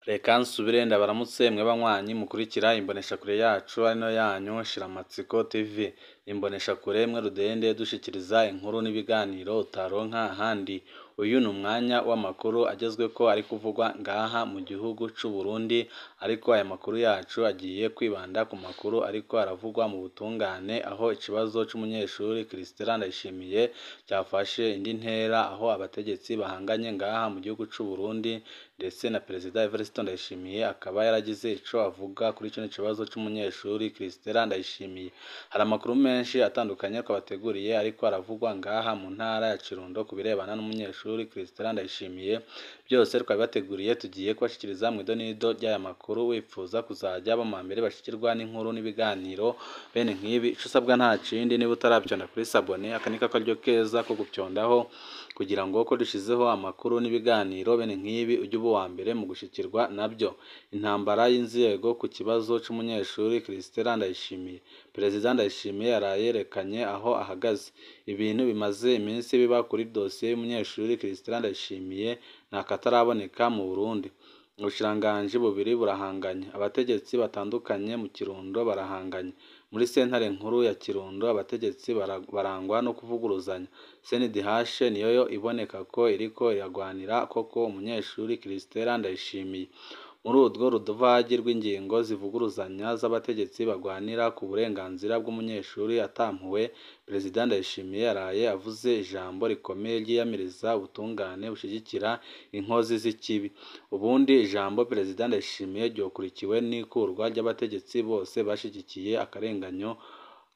Reka nsubire ndabaramutse mwe banywanyi mukurikira imboneshakure yacu ari nayo yanyu Shiramatsiko TV. Imboneshakure mwe rudende dushikiriza inkuru n'ibiganiro utaronka ahandi. Uyu ni umwanya w'amakuru agezweko ari kuvugwa ngaha mu gihugu c'u Burundi, ariko aya makuru yacu agiye kwibanda ku makuru ariko aravugwa mu butungane, aho ikibazo c'umunyeshuri Christella Ndayishimiye cyafashe indi ntera, aho abategetsi bahanganye ngaha mu gihugu c'u Burundi, ndetse na Perezida Evariste Ndayishimiye akaba yaragize ico avuga kuri kino kibazo c'umunyeshuri Christella Ndayishimiye. Hari amakuru menshi atandukanye twabateguriye ariko aravugwa ngaha mu ntara ya Kirundo ku birebana n'umunyeshuri Christella Ndayishimiye, byose twabibateguriye tugiye kubashikiriza mu idonido ry'aya makuru. Wifuza kuzajya aba mbere bashikirwa n'inkuru n'ibiganiro bene nk'ibi, ico usabwa nta kindi niba utaravyonda kuri sabone, aka ni akaryo keza ko gupyondaho kugira ngo ko dushizeho amakuru n'ibiganiro bene nk'ibi ujye uba uwa mbere mu gushikirwa nabyo. Intambara y'inzego ku kibazo c'umunyeshuri Christella Ndayishimiye. Perezida Ndayishimiye yarayerekanye aho ahagaze. Ibintu bimaze iminsi biba kuri dosiye y'umunyeshuri Christella Ndayishimiye ntakataraboneka mu Burundi. Ubushikiranganji bubiri burahanganye, abategetsi batandukanye mu Kirundo barahanganye. Muri sentare nkuru ya Kirundo abategetsi barangwa no kuvuguruzanya. CNDH niyo iboneka ko iriko iragwanira koko umunyeshuri Christella Ndayishimiye. Muri urwo ruduvagi rw'ingingo zivuguruzanya z'abategetsi bagwanira ku burenganzira bw'umunyeshuri atampuwe, Perezida Ndayishimiye yaraye avuze ijambo rikomeye ryiyamiriza ubutungane bushigikira inkozi z'ikibi. Ubundi ijambo Perezida Ndayishimiye ryokurikiwe n'ikurwa ry'abategetsi bose bashigikiye akarenganyo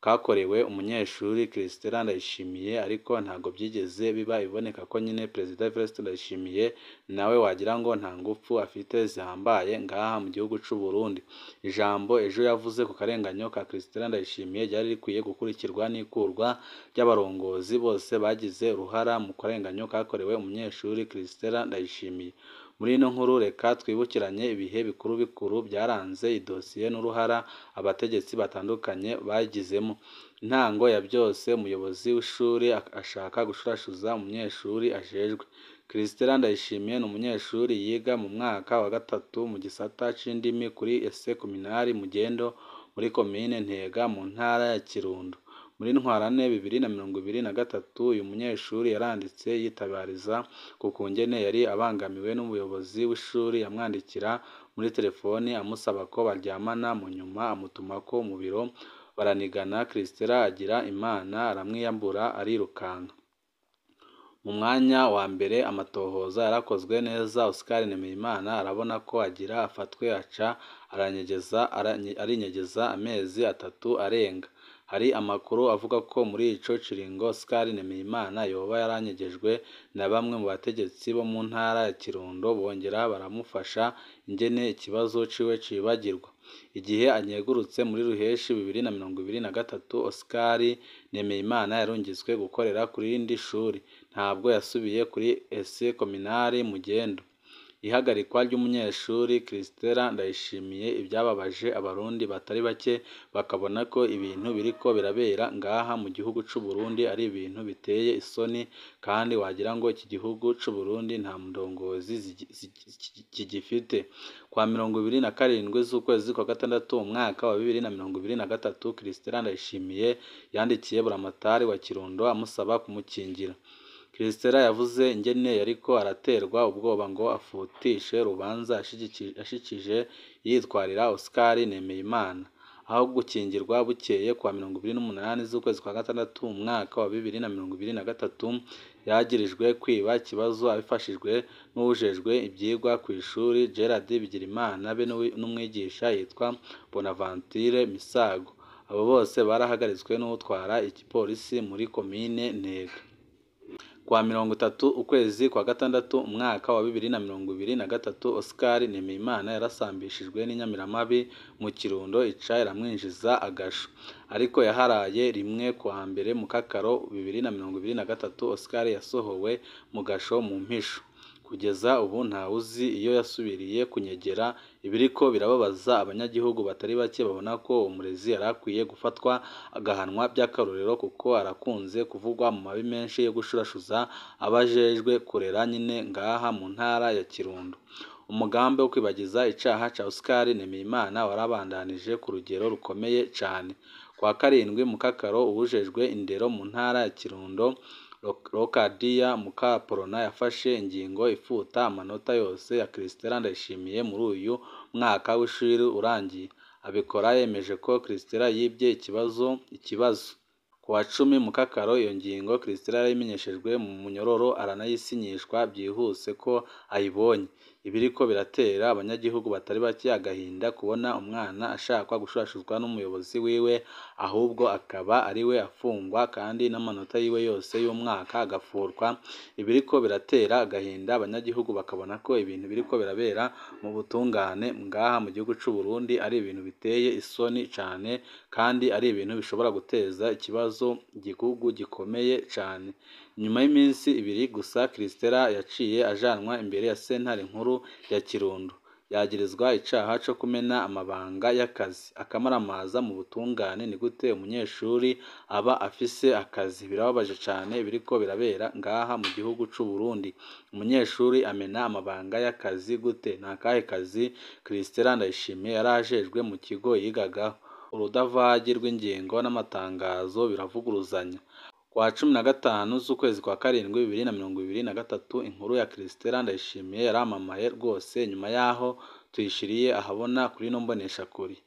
kakorewe umunyeshuri Christella Ndayishimiye, ariko ntago byigeze biba. Iboneka ko nyine Perezida Evariste Ndayishimiye nawe wagira ngo nta ngufu afite zihambaye ngaha mu gihugu c'u Burundi. Ijambo ejo yavuze ku karenganyo ka Christella Ndayishimiye ryari rikwiye gukurikirwa n'ikurwa ry'abarongozi bose bagize uruhara mu karenganyo kakorewe umunyeshuri Christella Ndayishimiye. Muri ino nkuru reka twibukiranye ibihe bikuru bikuru byaranze idosiye n'uruhara abategetsi batandukanye bagizemo. Intango ya byose, umuyobozi w'ishuri ashaka gushurashuza umunyeshuri ajejwe. Christella Ndayishimiye ni umunyeshuri yiga mu mwaka wa gatatu mu gisata c'indimi kuri Ese Communale Mugendo muri komine Ntega mu ntara ya Kirundo. Muri ntwarante 2023 uyu munyeshuri yaranditse yitabariza ku kungene yari abangamiwe n'umuyobozi w'ishuri yamwandikira muri telefoni amusaba ko baryamana, mu nyuma amutumako mu biro baranigana. Christella agira Imana aramwiyambura arirukanka. Mu mwanya wa mbere amatohoza yarakozwe neza, Oscar Nemeyimana arabona ko agira afatwe aca arinyegeza amezi 3 arenga. Hari amakuru avuga ko muri ico kiringo Oscar Nemeyimana yoba yaranyegejwe na bamwe mu bategetsi bo mu ntara ya Kirundo, bongera baramufasha ingene ikibazo ciwe cibagirwa. Igihe anyegurutse muri Ruheshi 2023, Oscar Nemeyimana yarungitswe gukorera kuri rindi shuri, ntabwo yasubiye kuri Ese Communale Mugendo. Ihagarikwa ry'umunyeshuri Christella Ndayishimiye ibyababaje abarundi batari bake, bakabona ko ibintu biriko birabera ngaha mu gihugu c'u Burundi ari ibintu biteye isoni, kandi wagira ngo iki gihugu c'u Burundi nta ndongozi kigifite. Kwa 27 z'ukwezi kwa gatandatu umwaka wa 2023, Christella Ndayishimiye yandikiye Buramatari wa Kirundo amusaba kumukingira. Christella yavuze ingene yariko araterwa ubwoba ngo afutishe urubanza yashikije yitwarira Oscar Nemeyimana, aho gukingirwa. Bukeye kuwa 28 z'ukwezi kwa gatandatu umwaka wa 2023, yagirijwe kwiba ikibazo abifashijwe n'uwujejwe ivyigwa kw'ishuri Gerard Bigirimana be n'umwigisha yitwa Bonaventure Misago. Abo bose barahagaritswe n'uwutwara igipolisi muri komine Ntega. Kuwa 30 ukwezi kwa gatandatu umwaka wa 2023, Oscar Nemeyimana yarasambishijwe n'inyamiramabi mu Kirundo ica iramwinjiza agasho, ariko yaharaye rimwe. Kuwa mbere Mukakaro 2023, Oscar yasohowe mu gasho mu mpisho. Kugeza ubu ntawuzi iyo yasubiriye kunyegera. Ibiriko birababaza abanyagihugu batari bake babona ko uwo murezi yari akwiye gufatwa agahanwa by'akarorero, kuko arakunze kuvugwa mu mabi menshi yo gushurashuza abajejwe kurera nyine ngaha mu ntara ya Kirundo. Umugambi wo kwibagiza icaha ca Oscar Nemeyimana warabandanije ku rugero rukomeye cane. Kuwa karindwi Mukakaro, uwujejwe indero mu ntara ya Kirundo, Rokadiya Mukaporona, yafashe ingingo ifuta amanota yose ya Christella Ndayishimiye muri uyu mwaka w'ishuri urangiye. Abikora yemeje ko Christella yibye ikibazo. Kuwa 10 Mukakaro, iyo ngingo Christella yarayimenyeshejwe mu munyororo aranayisinyishwa byihuse ko ayibonye. Ibiriko biratera abanyagihugu batari bake agahinda kubona umwana ashakwa gushurashuzwa n'umuyobozi wiwe, ahubwo akaba ariwe afungwa kandi n'amanota yiwe yose y'umwaka agafurwa. Ibiriko biratera agahinda abanyagihugu bakabona ko ibintu biriko birabera mu butungane ngaha mu gihugu c'u Burundi ari ibintu biteye isoni cane, kandi ari ibintu bishobora guteza ikibazo igihugu gikomeye cane. Nyuma y'iminsi ibiri gusa, Christella yaciye ajanwa imbere ya sentare nkuru ya Kirundo, yagirizwa icaha co kumena amabanga y'akazi, akamaramaza mu butungane. Ni gute umunyeshuri aba afise akazi? Birababaje cane ibiriko birabera ngaha mu gihugu c'u Burundi. Umunyeshuri amena amabanga y'akazi gute? Ni akahe kazi Christella Ndayishimiye yari ajejwe mu kigo yigagaho? Urudavagi rw'ingingo n'amatangazo biravuguruzanya. Kuwa 15 z'ukwezi kwa karindwi 2023, inkuru ya Christella Ndayishimiye yaramamaye rwose nyuma yaho tuyishiriye ahabona kuri ino mboneshakure.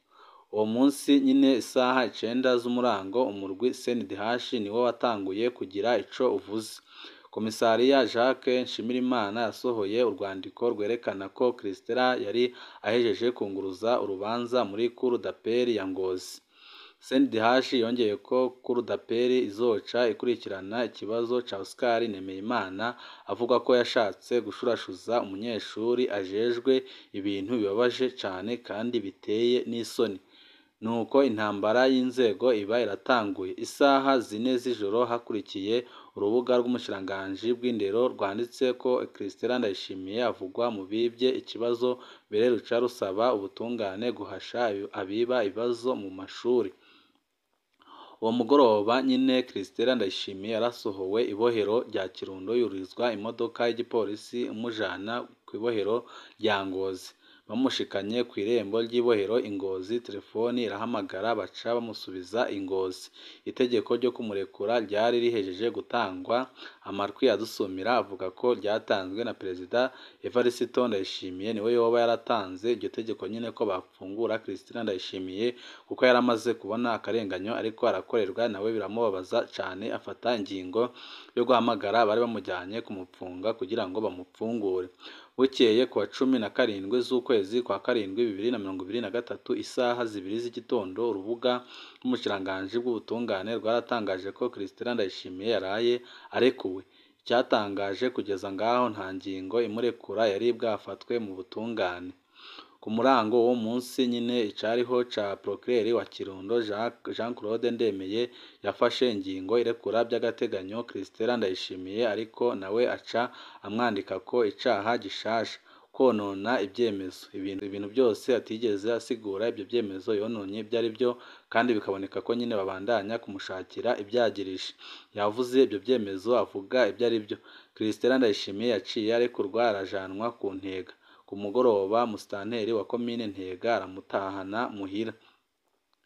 Uwo munsi nyine isaha 9 z'umurango, umurwi CNDH niwo watanguye kugira ico uvuze. Komisariya Jacques Nshimirimana yasohoye urwandiko rwerekana ko Christella yari ahejeje kunguruza urubanza muri Cour d'appel ya Ngozi. CNDH yongeye ko Cour d'appel izoca ikurikirana ikibazo ca Oscar Nemeyimana avuga ko yashatse gushurashuza umunyeshuri ajejwe, ibintu bibabaje cane kandi biteye n'isoni. Nuko intambara y'inzego iba iratanguye. Isaha 4 z'ijoro hakurikiye urubuga rw'umushikiranganji bw'indero rwanditse ko Christella Ndayishimiye avugwa mu bibye ikibazo, mbere ruca rusaba ubutungane guhasha abiba ibibazo mu mashuri. Uwo mugoroba nyine Christella Ndayishimiye yarasohowe ibohero rya Kirundo, yurizwa imodoka y'igipolisi imujana kw'ibohero rya Ngozi. Bamushikanye kw'irembo ry'ibohero i Ngozi, telefoni irahamagara baca bamusubiza i Ngozi. Itegeko ryo kumurekura ryari rihejeje gutangwa, amatwi adusumira avuga ko ryatanzwe na Perezida Evariste Ndayishimiye, niwe yoba yaratanze iryo tegeko nyine ko bafungura Christella Ndayishimiye, kuko yaramaze kubona akarenganyo ariko arakorerwa, nawe biramubabaza cane, afata ingingo yo guhamagara abari bamujyanye kumupfunga kugira ngo bamupfungure. Bukeye kuwa 17 z'ukwezi kwa karindwi 2023, isaha 2 z'igitondo, urubuga rw'umushikiranganji bw'ubutungane rwaratangaje ko Christella Ndayishimiye yaraye arekuwe. Icyatangaje kugeza ngaho nta ngingo imurekura yari bwafatwe mu butungane. Ku murango w'uwo munsi nyine, icariho ca Procureur wa Kirundo Jean Claude Ndemeye yafashe ingingo irekura by'agateganyo Christella Ndayishimiye, ariko nawe aca amwandika ko icaha gishasha, konona ibyemezo, ibintu byose atigeze asigura ibyo byemezo yononye ibyo ari byo, kandi bikaboneka ko nyine babandanya kumushakira ibyagirije. Yavuze ibyo byemezo avuga ibyo ari byo. Christella Ndayishimiye yaciye arekurwa arajanwa ku Ntega. Ku mugoroba musitanteri wa komine Ntega aramutahana muhira.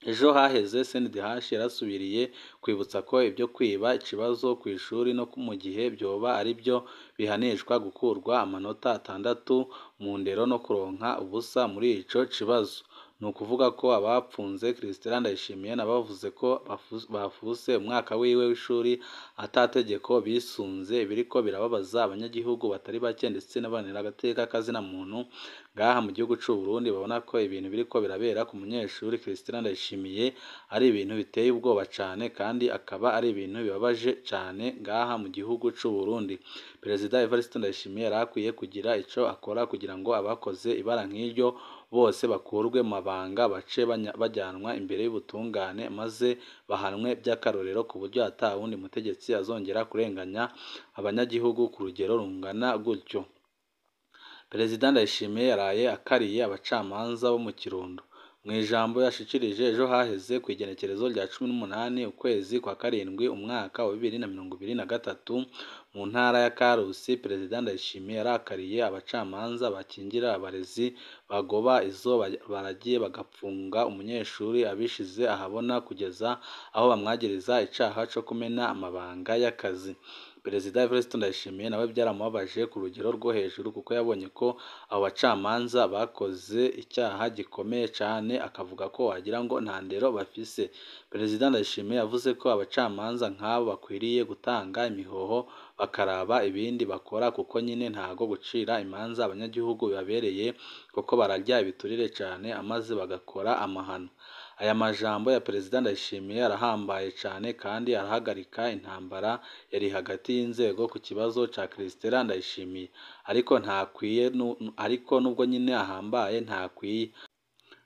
Ejo haheze CNDH yarasubiriye kwibutsa ko ibyo kwiba ikibazo ku ishuri no mu gihe byoba ari byo bihanishwa gukurwa amanota 6 mu ndero no kuronka ubusa muri ico kibazo. Ni ukuvuga ko abapfunze Christella Ndayishimiye n'abavuze ko bafuse umwaka wiwe w'ishuri atategeko bisunze, ibiriko birababaza abanyagihugu batari bake ndetse n'abaharanira agateka k'azina muntu ngaha mu gihugu c'u Burundi, babona ko ibintu biriko birabera ku munyeshuri Christella Ndayishimiye ari ibintu biteye ubwoba cane, kandi akaba ari ibintu bibabaje cane ngaha mu gihugu c'u Burundi. Perezida Evariste Ndayishimiye yari akwiye kugira ico akora kugira ngo abakoze ibara nk'iryo bose bakurwe mu mabanga, bace bajyanwa imbere y'ubutungane maze bahanwe by'akarorero, ku buryo ata wundi mutegetsi azongera kurenganya abanyagihugu ku rugero rungana gutyo. Perezida Ndayishimiye yaraye akariye abacamanza bo mu Kirundo. Mu ijambo yashikirije ejo haheze kw'igenekerezo rya 18 ukwezi kwa karindwi umwaka wa 2023 mu ntara ya Karusi, Perezida Ndayishimiye yarakariye abacamanza bakingira abarezi bagoba izo baragiye bagapfunga umunyeshuri abishize ahabona kugeza aho bamwagiriza icaha co kumena amabanga y'akazi. Perezida Evariste Ndayishimiye nawe byaramubabaje ku rugero rwo hejuru kuko yabonye ko abo bacamanza bakoze icyaha gikomeye cane, akavuga ko wagira ngo nta ndero bafise. Perezida Ndayishimiye yavuze ko abacamanza nk'abo bakwiriye gutanga imihoho bakaraba ibindi bakora kuko nyine ntago gucira imanza abanyagihugu bibabereye kuko bararya ibiturire cane amaze bagakora amahano. Aya majambo ya Perezida Ndayishimiye arahambaye cane kandi arahagarika intambara yari hagati y'inzego ku kibazo ca Christella Ndayishimiye, ariko ntakwiye, ariko nubwo nyine ahambaye ntakwiye.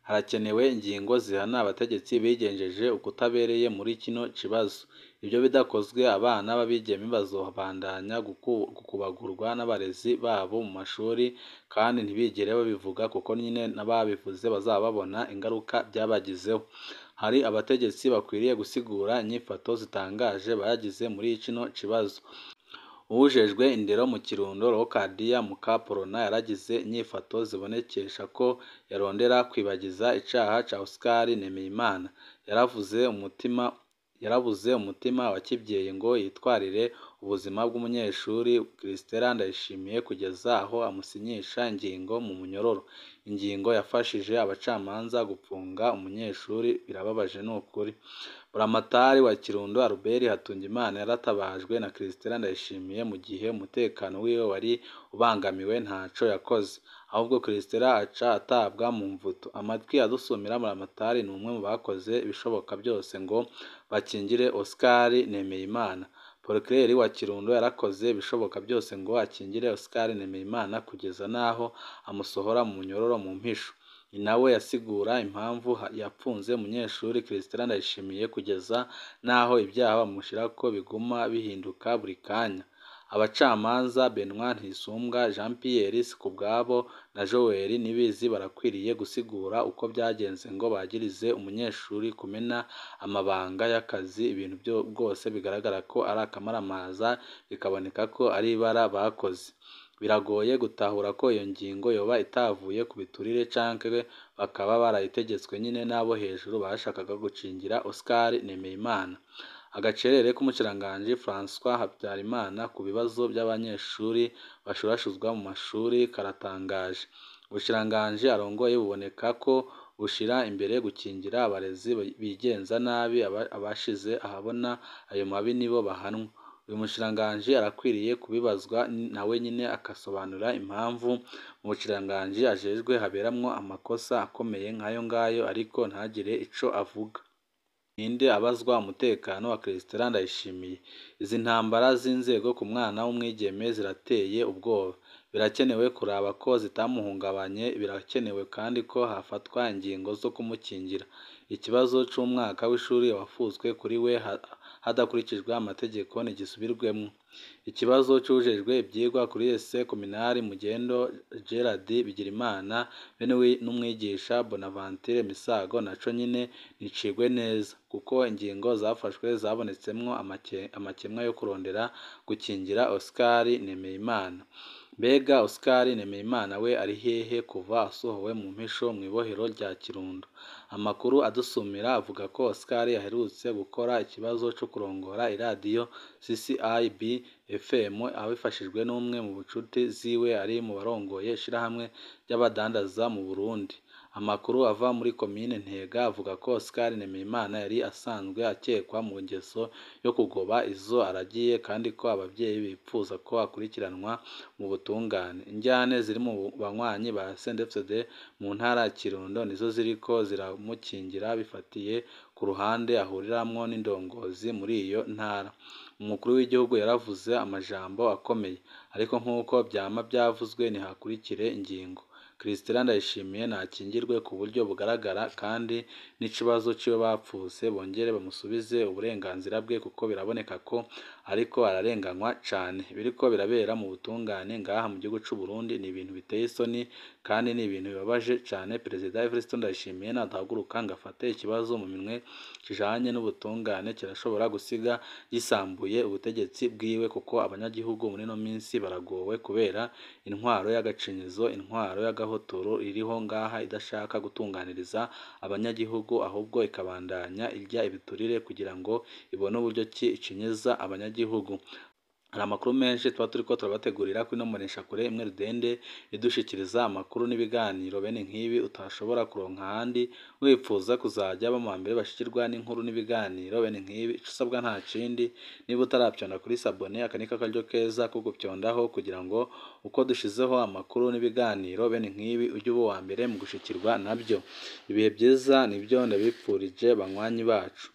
Harakenewe ingingo zihana abategetsi bigenjeje ukutabereye muri kino kibazo. Ibyo bidakozwe abana b'abigeme bazobandanya gukubagurwa n'abarezi babo mu mashuri kandi ntibigere babivuga kuko nyine n'ababivuze bazaba babona ingaruka byabagizeho. Hari abategetsi bakwiriye gusigura inyifato zitangaje bagize muri kino kibazo. Uwujejwe indero mu Kirundo Leocadia Mukaporona yaragize inyifato zibonekesha ko yarondera kwibagiza icaha ca Oscar Nemeyimana. Yarabuze umutima wa kivyeyi ngo yitwarire ubuzima bw'umunyeshuri Christella Ndayishimiye kugeza aho amusinyisha ingingo mu munyororo. Ingingo yafashije abacamanza gupfunga umunyeshuri, birababaje nukuri. Buramatari wa Kirundo Albert Hatungimana yaratabajwe na Christella Ndayishimiye mu gihe umutekano wiwe wari ubangamiwe ntaco yakoze, ahubwo Christella aca atabwa mu mvuto. Amatwi adusumira Buramatari ni umwe mu bakoze ibishoboka byose ngo bakingire Oscar Nemeyimana. Procureur wa Kirundo yarakoze ibishoboka byose ngo akingire Oscar Nemeyimana kugeza n'aho amusohora mu munyororo mu mpisho. Ni nawe yasigura impamvu yapfunze umunyeshuri Christella Ndayishimiye kugeza n'aho ibyaha bamushirako biguma bihinduka buri kanya. Abacamanza Benoit Ntisumbwa, Jean Pierre Sikubwabo na Joel Nibizi barakwiriye gusigura uko byagenze ngo bagirize umunyeshuri kumena amabanga y'akazi, ibintu rwose bigaragara ko ari akamaramaza, bikaboneka ko ari ibara bakoze. Biragoye gutahura ko iyo ngingo yoba itavuye ku biturire canke bakaba barayitegetswe nyine n'abo hejuru bashakaga gukingira Oscar Nemeyimana. Agacerere k'umushikiranganji François Habyarimana ku bibazo by'abanyeshuri bashurashuzwa mu mashuri karatangaje. Ubushikiranganji arongoye buboneka ko bushira imbere gukingira abarezi bigenza nabi, abashize ahabona ayo mabi nibo bahanwa. Uyu mushikiranganji arakwiriye kubibazwa nawe nyine akasobanura impamvu mu bushikiranganji ajejwe haberamwo amakosa akomeye nk'ayo ngayo ariko ntagire ico avuga. Ninde abazwa umutekano wa Christella Ndayishimiye? Izi ntambara z'inzego ku mwana w'umwigeme zirateye ubwoba. Birakenewe kuraba ko zitamuhungabanye, birakenewe kandi ko hafatwa ingingo zo kumukingira. Ikibazo c'umwaka w'ishuri wafuzwe kuri we hadakurikijwe amategeko ntigisubirwemwo. Ikibazo c'uwujejwe ivyigwa kuri Lycée Communale Mugendo Gerard Bigirimana be n'umwigisha Bonaventure Misago naco nyene nicigwe neza, kuko ingingo zafashwe zabonetsemwo amakemwa yo kurondera gukingira Oscar Nemeyimana. Mbega Oscar Nemeyimana we ari hehe kuva asohowe mu mpisho mw'ibohero rya Kirundo? Amakuru adusumira avuga ko Oscar aherutse gukora ikibazo co kurongora iradiyo CCIB FM abifashijwe n'umwe mu ncuti ziwe ari mu barongoye ishirahamwe ry'abadandaza mu Burundi. Amakuru ava muri komine Ntega avuga ko Oscar Nemeyimana yari asanzwe akekwa mu ngeso yo kugoba izo aragiye kandi ko abavyeyi bipfuza ko akurikiranwa mu butungane. Indyane ziri mu banywanyi ba CNDD-FDD mu ntara ya Kirundo nizo ziriko ziramukingira bifatiye ku ruhande ahuriramwo n'indongozi muri iyo ntara. Umukuru w'igihugu yaravuze amajambo akomeye, ariko nk'uko vyama vyavuzwe ntihakurikire ingingo. Christella Ndayishimiye nakingirwe ku buryo bugaragara kandi n'ikibazo ciwe bapfuse bongere bamusubize uburenganzira bwe kuko biraboneka ko ariko ararenganywa cane. Ibiriko birabera mu butungane ngaha mu gihugu c'u Burundi ni ibintu biteye isoni kandi ni ibintu bibabaje cane. Perezida Evariste Ndayishimiye nadahaguruka ngo afate ikibazo mu minwe kijanye n'ubutungane kirashobora gusiga gisambuye ubutegetsi bwiwe kuko abanyagihugu muri ino minsi baragowe kubera intwaro y'agacinyizo, intwaro y'agahotoro iriho ngaha idashaka gutunganiriza abanyagihugu ahubwo ikabandanya irya ibiturire kugira ngo ibone uburyo ki icinyiza abanyagihugu. Hari amakuru menshi tuba turiko turabategurira kuri ino mboneshakure imwe rudende idushikiriza amakuru n'ibiganiro bene nk'ibi utashobora kuronka ahandi, wipfuza kuzajya aba mu bambere bashikirwa n'inkuru n'ibiganiro bene nk'ibi, ico usabwa nta kindi niba utarapyonda kuri sabone aka niko akaryo keza ko gupyondaho kugira ngo uko dushizeho amakuru n'ibiganiro bene nk'ibi ujye uba uwa mbere mu gushikirwa nabyo. Ibihe byiza nibyo ndabipfurije banywanyi bacu.